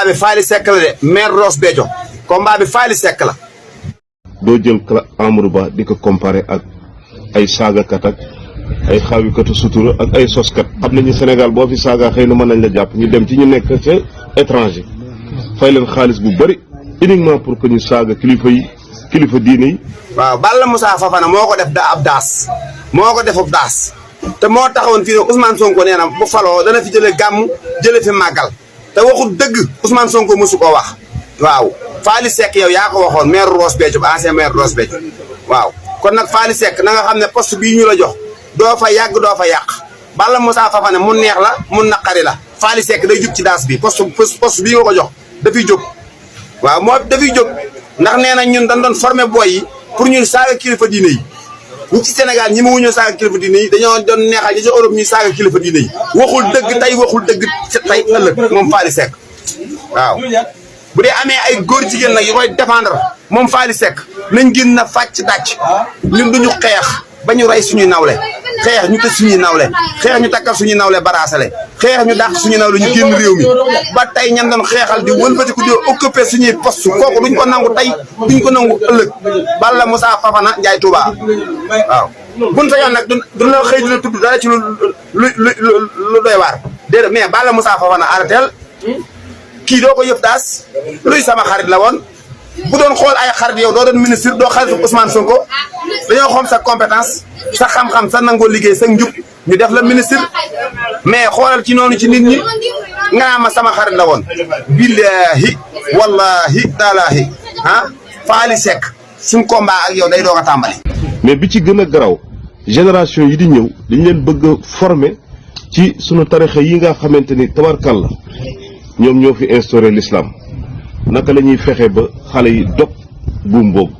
bi Faly Seck la de maire Ross Béthio combat bi Faly Seck la. doo jël Amadou Ba di ko comparer ak ay saagakat ak ay xaawikatu sutura ak ay soskat. xam nañu Sénégal boo fi saaga xëy na mën nañ la jàpp ñu dem ci ñu nekk ca étranger fay leen xaalis bu bëri uniquement pour que ñu saaga kilifa diine yi. waaw Balla Moussa Fafana moo ko def ab daas moo ko defub daas te moo taxawoon fii ne Ousmane Sonko nee na bu faloo dana fi jëlee gàmm jëlee fi màggal te waxul dëgg Ousmane Sonko mosu koo wax. waaw Faly Seck yow yaa ko waxoon maire Ross Béthio ancien maire Ross Béthio waaw kon nag Faly Seck na nga xam ne poste bii ñu la jox doo fa yàgg doo fa yàq Balla Moussa Fafana mu neex la mu naqari la Faly Seck day jug ci daas bi poste bii nga ko jox dafiy jóg waaw moo dafiy jóg ndax nee na ñun dañ doon formé boy yi pour ñun saaga kilifa diine yi ñi ci Sénégal ñi ma wuñoo saaga kilifa diine yi dañoo doon neexal ñi ci Europe ñuy saaga kilifa diine yi waxul dëgg tey waxul dëgg tey ëllëg moom Faly Seck waaw bu dee amee ay góor jigéen nag yi koy défendre moom Faly Seck nañ gën na fàcc dàcc ñun duñu xeex ba ñu rey suñuy nawle xeex ñu tëj suñuy nawle xeex ñu takkal suñuy nawle baraasale xeex ñu dàq suñuy nawle ñu génn réew mi ba tey ñan doon xeexal di wëlbatiku di occupé suñuy poste kooku duñ ko nangu tey duñ ko nangu ëllëg Balla Moussa Fafana Ndiaye Touba waaw buñ sa yoon nag du la xëy dina tudd dara ci lu doy waar déedéet mais Balla Moussa Fafana arrêtel kii doo ko yëf daas luy sama xarit la woon bu doon xool ay xarit yow doo doon ministre doo xaritu Ousmane Sonko dañoo xool sa compétence sa xam-xam sa nangoo liggéey sa njub ñu def la ministre mais xoolal ci noonu ci nit ñi nga naa ma sama xarit la woon billahi wallahi taalaahi Faly Seck suñ combat ak yow day doog a tàmbali. mais bi ci gën a garaw génération yi di ñëw dañ leen bëgg a former ci sunu tarixa yi nga xamante ni tabarkal la ñoom ñoo fi instauré l'islam naka la ñuy fexe ba xale yi dog buum boobu